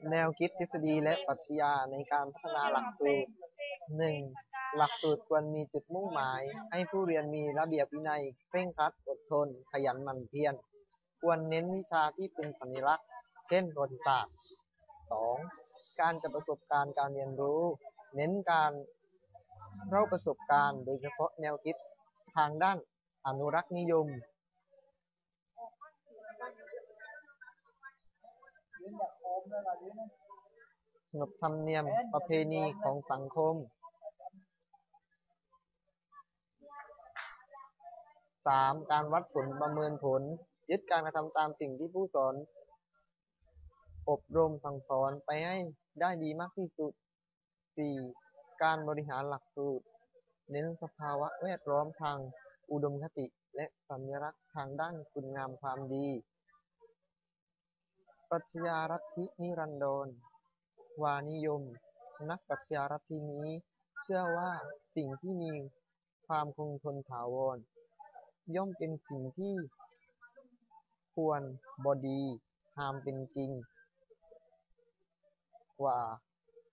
ແນວຄິດທິດສະດີ ແລະ ປັດຊະຍາໃນການພັດທະນາຫຼັກສູດ. ໜຶ່ງ, ຫຼັກສູດຄວນມີຈຸດມຸ່ງໝາຍໃຫ້ຜູ້ຮຽນມີລະບຽບວິໄນ, ເຄັ່ງຄັດ, ອົດທົນ, ຂະຫຍັນໝັ່ນພຽນ. ຄວນເນັ້ນວິຊາທີ່ເປັນສັນຍະລັກ ເຊັ່ນ ປະຫວັດຕິສາດ. ສອງ, ການຈັດປະສົບການການຮຽນຮູ້ ເນັ້ນການເລົ່າປະສົບການ, ໂດຍສະເພາະແນວຄິດທາງດ້ານອະນຸລັກນິຍົມ, ຂະໜົບທຳນຽມປະເພນີຂອງສັງຄົມ. ສາມ, ການວັດຜົນປະເມີນຜົນ, ຍຶດການກະທຳຕາມສິ່ງທີ່ຜູ້ສອນອົບຮົມສັ່ງສອນໄປໃຫ້ໄດ້ດີມາກທີ່ສຸດ. ສີ່, ການບໍລິຫານຫຼັກສູດ ເນັ້ນສະພາວະແວດລ້ອມທາງອຸດົມຄະຕິ ແລະ ສັນຍະລັກທາງດ້ານຄຸນງາມຄວາມດີ. ປັດຊະຍາລັດທິນິລັນດອນ ວານິຍົມ. ນັກປັດຊະຍາລັດທິນີ້ເຊື່ອວ່າສິ່ງທີ່ມີຄວາມຄົງທົນຖາວອນ ຍ່ອມເປັນສິ່ງທີ່ຄວນບໍ່ດີ, ຫ້າມເປັນຈິງກວ່າ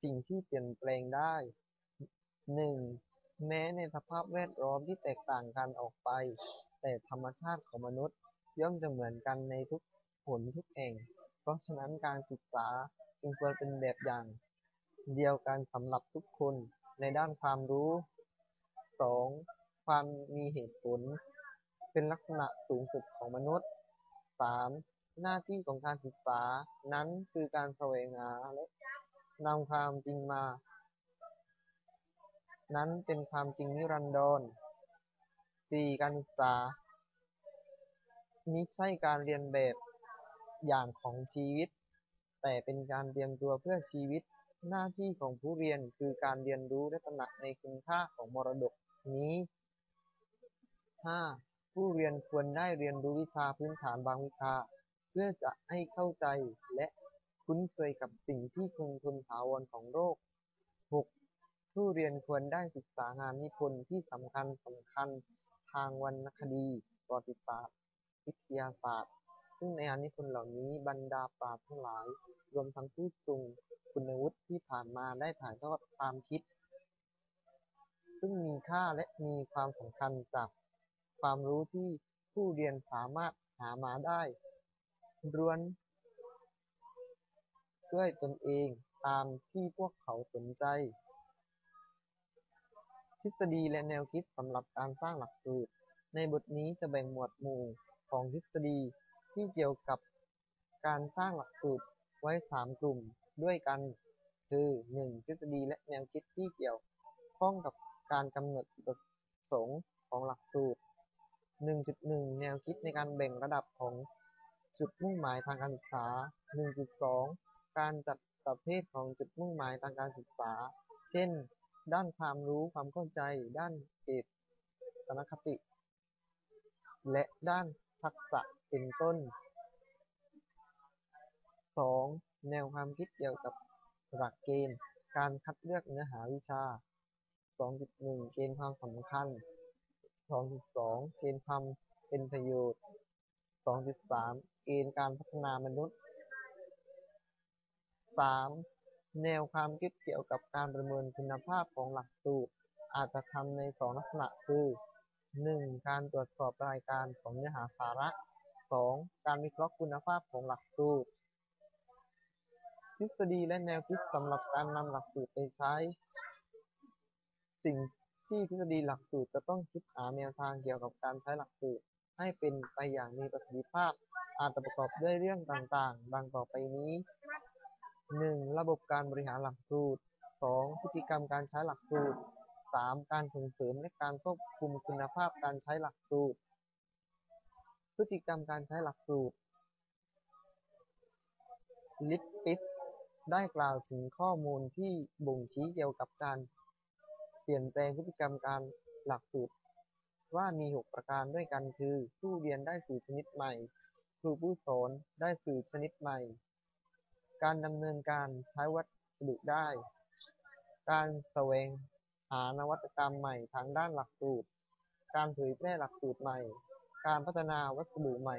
ສິ່ງທີ່ປ່ຽນແປງໄດ້. ໜຶ່ງ, ແມ້ໃນສະພາບແວດລ້ອມທີ່ແຕກຕ່າງກັນອອກໄປ, ແຕ່ທຳມະຊາດຂອງມະນຸດຍ່ອມຈະເໝືອນກັນໃນທຸກຫົນທຸກແຫ່ງ. ເພາະສະນັ້ນ, ການສຶກສາຈຶ່ງຄວນເປັນແບບຢ່າງດຽວກັນສຳລັບທຸກຄົນໃນດ້ານຄວາມຮູ້. ສອງ, ຄວາມມີເຫດຜົນ ເປັນລັກສະນະສູງສຸດຂອງມະນຸດ. ສາມ, ໜ້າທີ່ຂອງການສຶກສານັ້ນຄືການສະແຫວງຫາ ແລະ ນຳຄວາມຈິງມາ. ນັ້ນເປັນຄວາມຈິງນິລັນດອນ. ສີ່, ການສຶກສາມິໃຊ່ການລຽນແບບຢ່າງຂອງຊີວິດ, ແຕ່ເປັນການຕຽມຕົວເພື່ອຊີວິດ. ໜ້າທີ່ຂອງຜູ້ຮຽນຄືການຮຽນຮູ້ ແລະ ຕະໜັກໃນຄຸນຄ່າຂອງມໍລະດົກນີ້. ຫ້າ, ຜູ້ຮຽນຄວນໄດ້ຮຽນຮູ້ວິຊາພື້ນຖານບາງວິຊາ ເພື່ອຈະໃຫ້ເຂົ້າໃຈ ແລະ ຄຸ້ນເຄີຍກັບສິ່ງທີ່ຄົງທົນຖາວອນຂອງໂລກ. ຫົກ, ຜູ້ຮຽນຄວນໄດ້ສຶກສາງານນິພົນທີ່ສຳຄັນສຳຄັນທາງວັນນະຄະດີ, ປະຫວັດຕິສາດ, ວິທະຍາສາດ, ຊຶ່ງໃນງານນິພົນເຫຼົ່ານີ້ ບັນດາປາດທັງຫຼາຍ, ລວມທັງຜູ້ຊົງຄຸນວຸດທີ່ຜ່ານມາ ໄດ້ຖ່າຍທອດຄວາມຄິດ ຊຶ່ງມີຄ່າ ແລະ ມີຄວາມສຳຄັນຈາກຄວາມຮູ້ທີ່ຜູ້ຮຽນສາມາດຫາມາໄດ້ລ້ວນດ້ວຍຕົນເອງຕາມທີ່ພວກເຂົາສົນໃຈ. ທິດສະດີ ແລະ ແນວຄິດສຳລັບການສ້າງຫຼັກສູດ. ໃນບົດນີ້ຈະແບ່ງໝວດໝູ່ຂອງທິດສະດີທີ່ກ່ຽວກັບ ການສ້າງຫຼັກສູດໄວ້ສາມກຸ່ມດ້ວຍກັນ ຄື ໜຶ່ງ, ທິດສະດີ ແລະ ແນວຄິດທີ່ກ່ຽວຂ້ອງກັບການກຳນົດຈຸດປະສົງຂອງຫຼັກສູດ. ໜຶ່ງຈຸດໜຶ່ງ, ແນວຄິດໃນການແບ່ງລະດັບຂອງຈຸດມຸ່ງໝາຍທາງການສຶກສາ. ໜຶ່ງຈຸດສອງ, ການຈັດປະເພດຂອງຈຸດມຸ່ງໝາຍທາງການສຶກສາ ເຊັ່ນ ດ້ານຄວາມຮູ້, ຄວາມເຂົ້າໃຈ, ດ້ານເຈດຕະນາຄະຕິ ແລະ ດ້ານທັກສະເປັນຕົ້ນ. ສອງ, ແນວຄວາມຄິດກ່ຽວກັບຫຼັກເກນການຄັດເລືອກເນື້ອຫາວິຊາ. ສອງຈຸດໜຶ່ງ, ເກນຄວາມສຳຄັນ. ສອງຈຸດສອງ, ເກນຄວາມເປັນປະໂຫຍດ. ສອງຈຸດສາມ, ເກນການພັດທະນາມະນຸດ. ສາມ, ແນວຄວາມຄິດກ່ຽວກັບການປະເມີນຄຸນນະພາບຂອງຫຼັກສູດ ອາດຈະທຳໃນສອງລັກສະນະຄື ໜຶ່ງ, ການກວດສອບລາຍການຂອງເນື້ອຫາສາລະ. ສອງ, ການວິເຄາະຄຸນນະພາບຂອງຫຼັກສູດ. ທິດສະດີ ແລະ ແນວຄິດສຳລັບການນຳຫຼັກສູດໄປໃຊ້. ສິ່ງທີ່ທິດສະດີຫຼັກສູດຈະຕ້ອງຄິດຫາແນວທາງກ່ຽວກັບການໃຊ້ຫຼັກສູດ ໃຫ້ເປັນໄປຢ່າງມີປະສິດທິພາບ ອາດຈະປະກອບດ້ວຍເລື່ອງຕ່າງໆ ດັ່ງຕໍ່ໄປນີ້. ໜຶ່ງ, ລະບົບການບໍລິຫານຫຼັກສູດ. ສອງ, ພຶດຕິກຳການໃຊ້ຫຼັກສູດ. ສາມ, ການສົ່ງເສີມ ແລະ ການຄວບຄຸມຄຸນນະພາບການໃຊ້ຫຼັກສູດ. ພຶດຕິກຳການໃຊ້ຫຼັກສູດ. ລິບປິດໄດ້ກ່າວເຖິງຂໍ້ມູນທີ່ບົ່ງຊີ້ກ່ຽວກັບການປ່ຽນແປງພຶດຕິກຳການຫຼັກສູດວ່າມີຫົກປະການດ້ວຍກັນຄື ຜູ້ຮຽນໄດ້ສື່ຊະນິດໃໝ່, ຄູຜູ້ສອນໄດ້ສື່ຊະນິດໃໝ່, ການດຳເນີນການໃຊ້ວັດສະດຸໄດ້, ການສະແຫວງ ຫານະວັດຕະກຳໃໝ່ທາງດ້ານຫຼັກສູດ, ການເຜີຍແຜ່ຫຼັກສູດໃໝ່, ການພັດທະນາວັດສະດຸໃໝ່.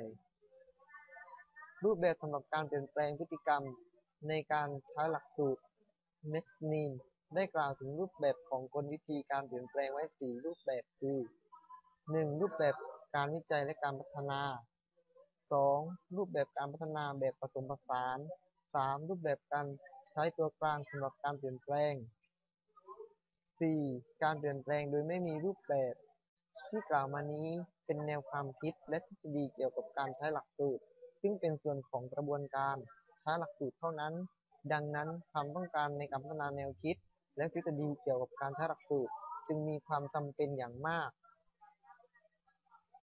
ຮູບແບບສຳລັບການປ່ຽນແປງພຶດຕິກຳ ໃນການໃຊ້ຫຼັກສູດ Mezzanine ໄດ້ກ່າວເຖິງຮູບແບບຂອງກົນວິທີການປ່ຽນແປງໄວ້ ສີ່ ຮູບແບບຄື: ໜຶ່ງ ຮູບແບບການວິໄຈ ແລະ ການພັດທະນາ, ສອງ ຮູບແບບການພັດທະນາແບບປະສົມປະສານ, ສາມ ຮູບແບບການໃຊ້ຕົວກາງສຳລັບການປ່ຽນແປງ, ສີ່ ການປ່ຽນແປງໂດຍໄມ່ມີຮູບແບບ. ທີ່ກ່າວມານີ້ເປັນແນວຄວາມຄິດ ແລະ ທິດສະດີກ່ຽວກັບການໃຊ້ຫຼັກສູດ ຊຶ່ງເປັນສ່ວນຂອງກະບວນການໃຊ້ຫຼັກສູດເທົ່ານັ້ນ. ດັ່ງນັ້ນ, ຄວາມຕ້ອງການໃນການພັດທະນາແນວຄິດ ແລະ ທິດສະດີກ່ຽວກັບການໃຊ້ຫຼັກສູດ ຈຶ່ງມີຄວາມຈຳເປັນຢ່າງມາກ